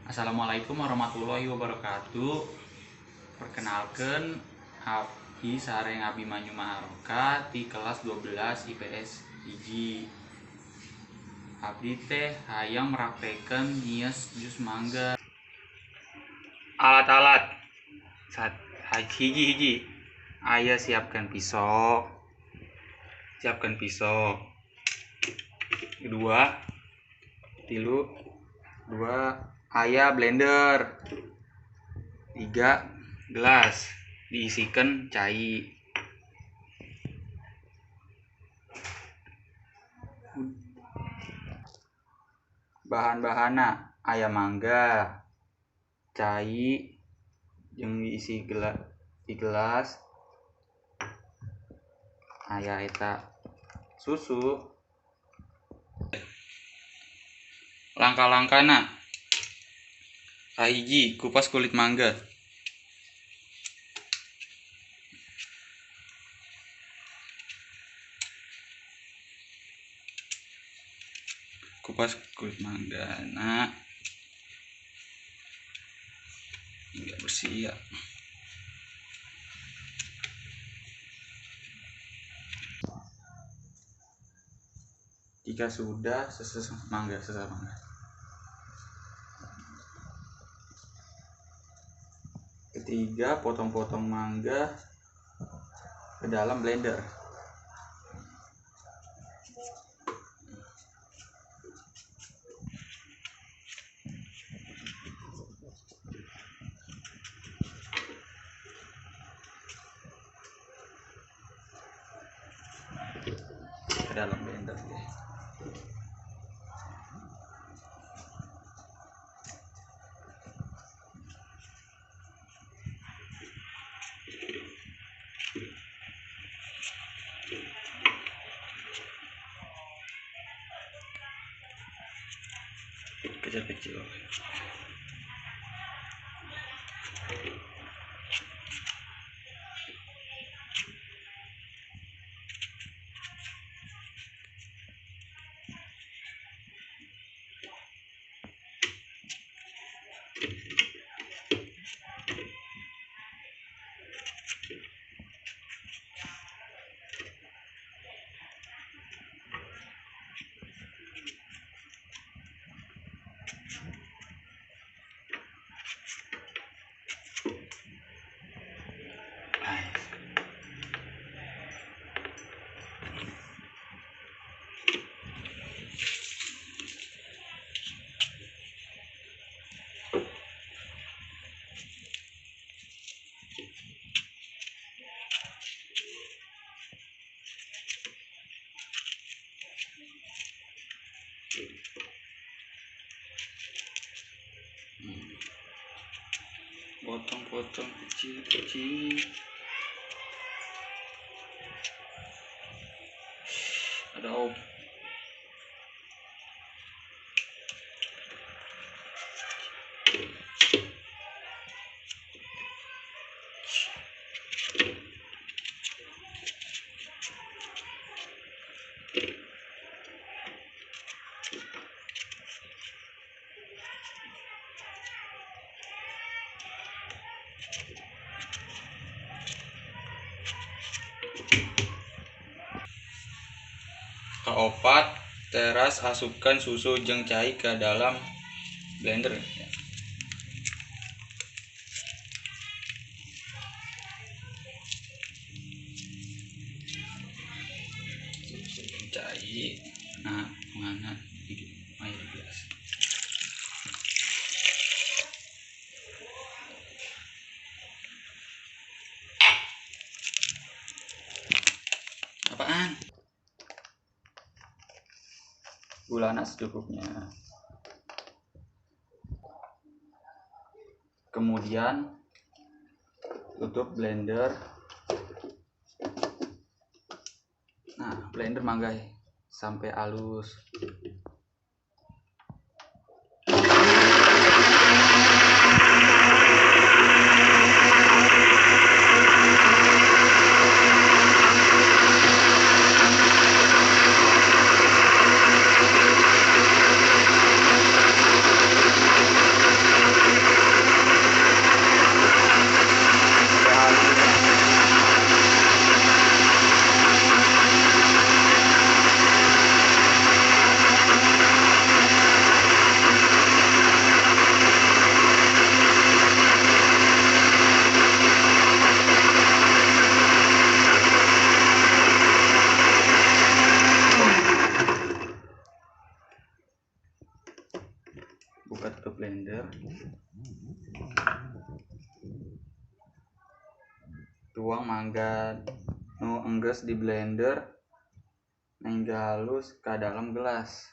Assalamualaikum warahmatullahi wabarakatuh. Perkenalkan, abdi sareng Abimanyu Maharoka di kelas 12 IPS hiji. Abdi teh hayang meraktekeun nyies jus mangga. Alat-alat hiji-hiji. Aya siapkan pisau. Siapkan pisau. Kedua, tilu, dua, aya blender. 3 gelas diisikan cai. Bahan-bahanna aya mangga, cai jeung diisi di gelas, aya eta susu. Langkah-langkahna: kahiji, kupas kulit mangga. Kupas kulit mangga na hingga bersih ya. Jika sudah, sesah mangga, sesah mangga. Ketiga, potong-potong mangga ke dalam blender. Ke dalam blender deh. Kecil-kecil. Potong-potong kecil-kecil. Ada om. Keopat, teras asupkan susu jeung cai ke dalam blender. Susu jeung cai, nah mana di air gelas. Apaan? Gulana secukupnya. Kemudian tutup blender. Nah, blender mangga sampai halus. Resep ke blender. Tuang mangga nu enggeus di blender hingga halus ka dalam gelas.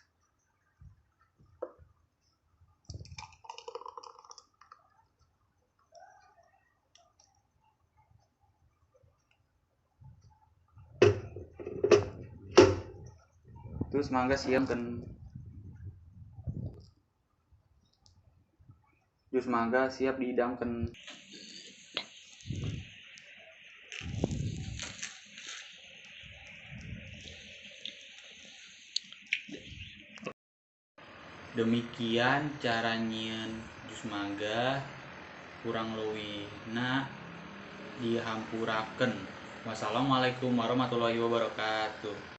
Terus mangga siapkan. Jus mangga siap dihidangkan. Demikian cara nyieun jus mangga, kurang leuwihna dihampurakeun. Wassalamualaikum warahmatullahi wabarakatuh.